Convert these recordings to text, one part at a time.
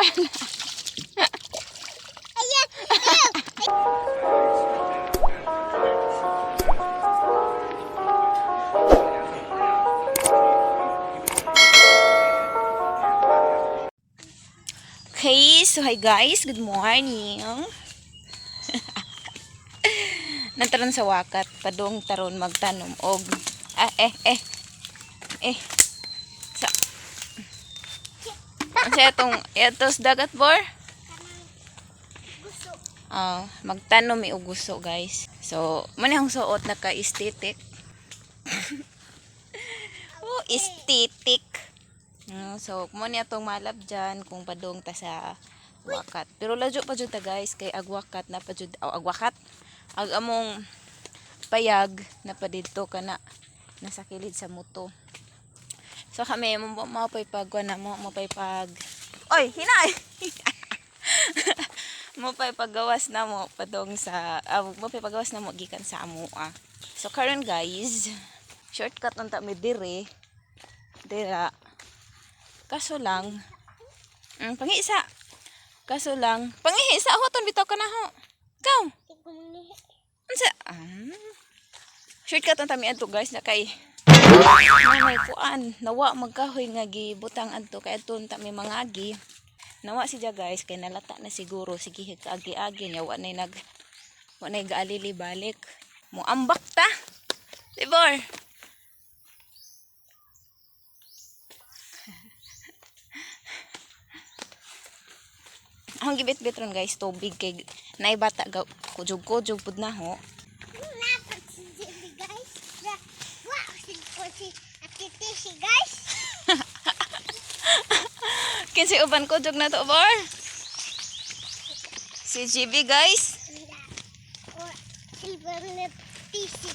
Okay, so hi guys, good morning. Nataron sa wakat, padung taron magtanom og ah eh eh eh sa Ang atong etos dagat, bor? Gusto. Ah, magtanom mi og guso, guys. So, man ang suot naka aesthetic. Oh, aesthetic. So, mo ni atong malab dyan kung padung ta sa wakat. Pero ladyo pa jud ta, guys, kay agwakat na pa jud, oh, agwakat. Ag among payag na pa didto kana nasa kilid sa moto. So kami mo mo pay pag na mo mo pay pag. Oy, hinay. Mo pay paggawas na mo padong sa mo pay paggawas na mo gikan sa amoa. So karon guys, shortcut unta mi dire. Dira. Kaso lang, pangisa. Kaso lang, pangihisa ako ton bitaw ka na ho. Go. Unsa? Ah. Shortcut unta mi adto, guys, na kay may kuan, nawa magkahoy nga gibutang adto kay adto unta mi mangagi. Nawa siya, guys, kay nalata na siguro sige agi-agi niya wa nay nag wa nay gaalili balik. Mo ambak ta. Libor. Akong gibit-bit ron, guys, tubig kay naay bata ga kujog-kujog pud na ho. Napad si Jimmy, guys. Wow, si si Atiti si guys. Kinsay uban kujog na to, bor? Si GB, guys. O silver na tisi.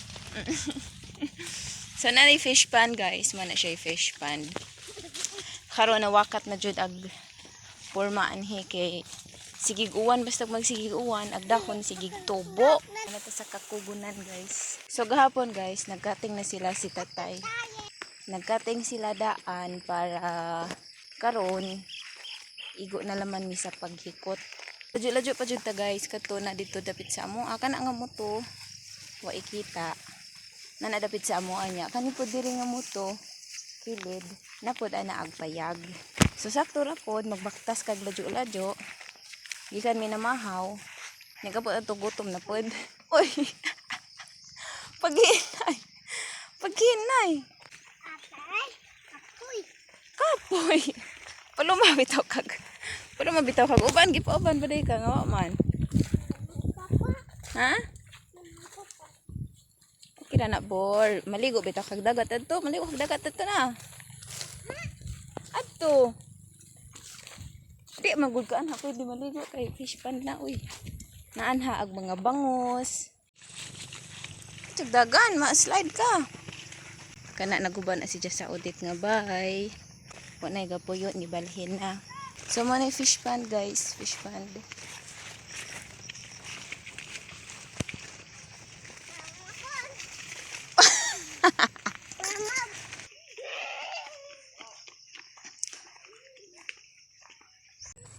So na fish pan, guys, man na siya fish pan. Karon na wakat na jud ag porma anhi kay sigig uwan, basta magsigig uwan ag dahon sigig tubo. Ano ta sa kakugunan, guys. So gahapon, guys, nagkating na sila si tatay. Nagkating sila daan para karon igo na laman mi sa paghikot. Ladyo-ladyo pa jud ta, guys, kadto na dito dapit sa amo. Ah, kana nga moto wa ikita na nadapit sa amo niya. Kani po diri nga moto kilid na pod ana agpayag. So sakto ra pod magbaktas kag ladyo-ladyo. Gikan mi namahaw. Nagapot ato gutom na pod. Oy. Paghinay. Paghinay. Atay, apoy. Kapoy. Paluma bitaw kag. Paluma bitaw kag uban gipauban ba day ka nga wa man. Papa, Ha? Okay na na, bor. Maligo bitaw kag dagat adto. Maligo kag dagat adto na. Adto. Di magud ka anha pwede maligo kay fish pond na uy. Naanha ag mga bangos. Dagan, ma-slide ka. Kana naguban na si sa audit nga bay. Wa nay gapuyo ni balhin na. So mo na fish pond, guys, fish pond. Mama.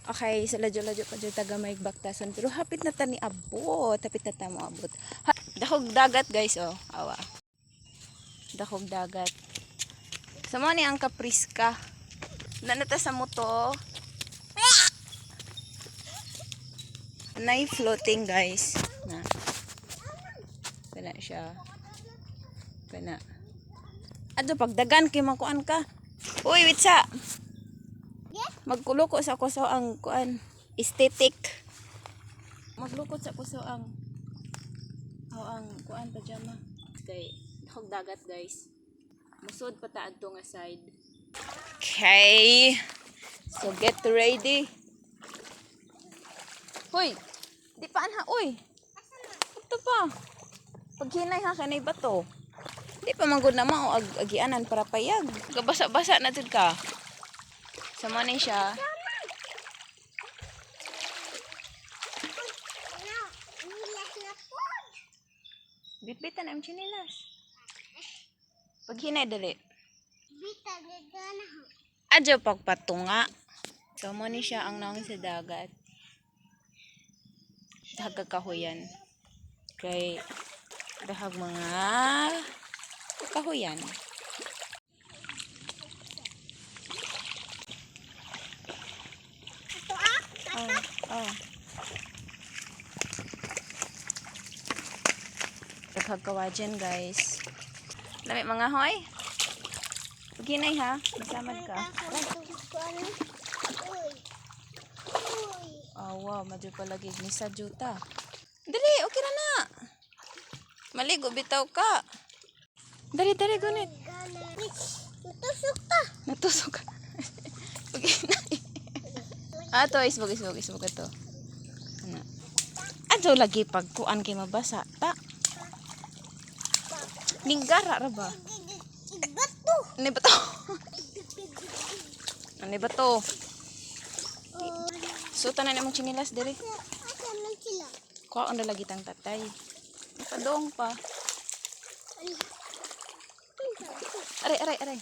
Okay, sa ladyo-ladyo pa dyan taga may baktasan. Pero hapit na ta ni abot. Hapit na ta mo abot. Ha, dakog dagat, guys, oh. Awa. Dakog dagat. Sa mo ni ang kapriska. Nanata sa moto. Nay floating, guys. Na. Kana siya. Kana. Adto pagdagan kay makuan ka. Uy, witsa. Magkuloko sa kuso ang kuan aesthetic. Maglukot sa kuso ang oh, ang kuan pajama. Kay dakog dagat, guys. Musod pa ta adto nga side. Okay. So get ready. Hoy, di pa anha oy. Ito pa. Paghinay ha kanay bato. Di pa manggod na mao ag agianan para payag. Gabasa-basa na jud ka. Sama ni siya. Na, nilas na po. Bitbitan ang tsinelas. Paghinay dali. Bita na gana. Adyo pagpatunga. So, mo ni siya ang nawong sa dagat. Dahag kahuyan. Kay dahag mga kahuyan. Ito ah. Oh. Daghag kawajan, guys. Lami mga hoy. Ginay ha, masamad ka. Uy. Uy. Oh, wow, madyo palagi ni sa juta. Dali, okay na na. Maligo bitaw ka. Dali, dali, gunit. Gana. Natusok ta. Natusok ka. Paginay. Ah, to, isbog, isbog, isbog ito. Ano? Adto lagi pagkuan kay mabasa. Ta. Linggara ra ba? Bato. Ano ba to? Ano ba to? So, tanan imong chinilas diri. Asa man sila? Kuha na lagi tang tatay. Padong pa. Aray, aray, aray.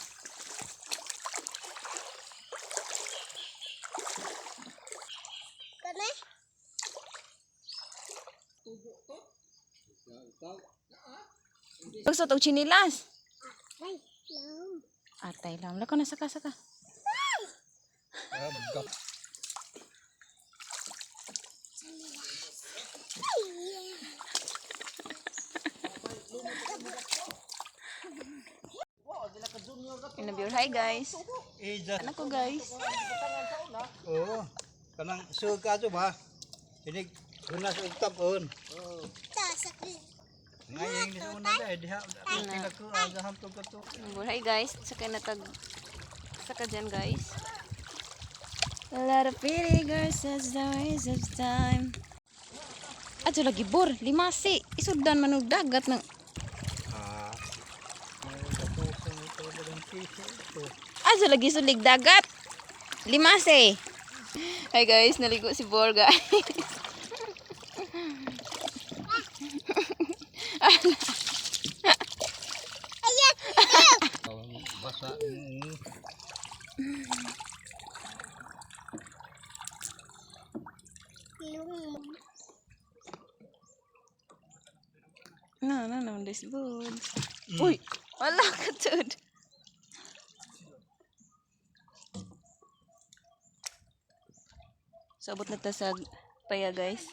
Kani? Pagsuot og chinilas. Ay, lang. Atay lang. Lako na saka saka. Inabir. Hi, guys. Anak ko, guys. Oo. Kanang sug ka ba? Inig hunas og tabon. Ta sa Ngayon ni sa una dai diha pinako agahan to kato. Inabir. Hi, guys. Sakay na tag saka dyan, guys. A lot of pretty girls says the waste of time. Ato lagi bor, limasi. Isugdan man og dagat ng Ah. Ay, gapuso nito bagang piso ito. Ato lagi sulig dagat. Limasi. Hi guys, naligo si Bor, guys. Ang basa. Ilong. No, no, no, this board. Uy, wala ka tud. So, abot na ta sa paya, guys.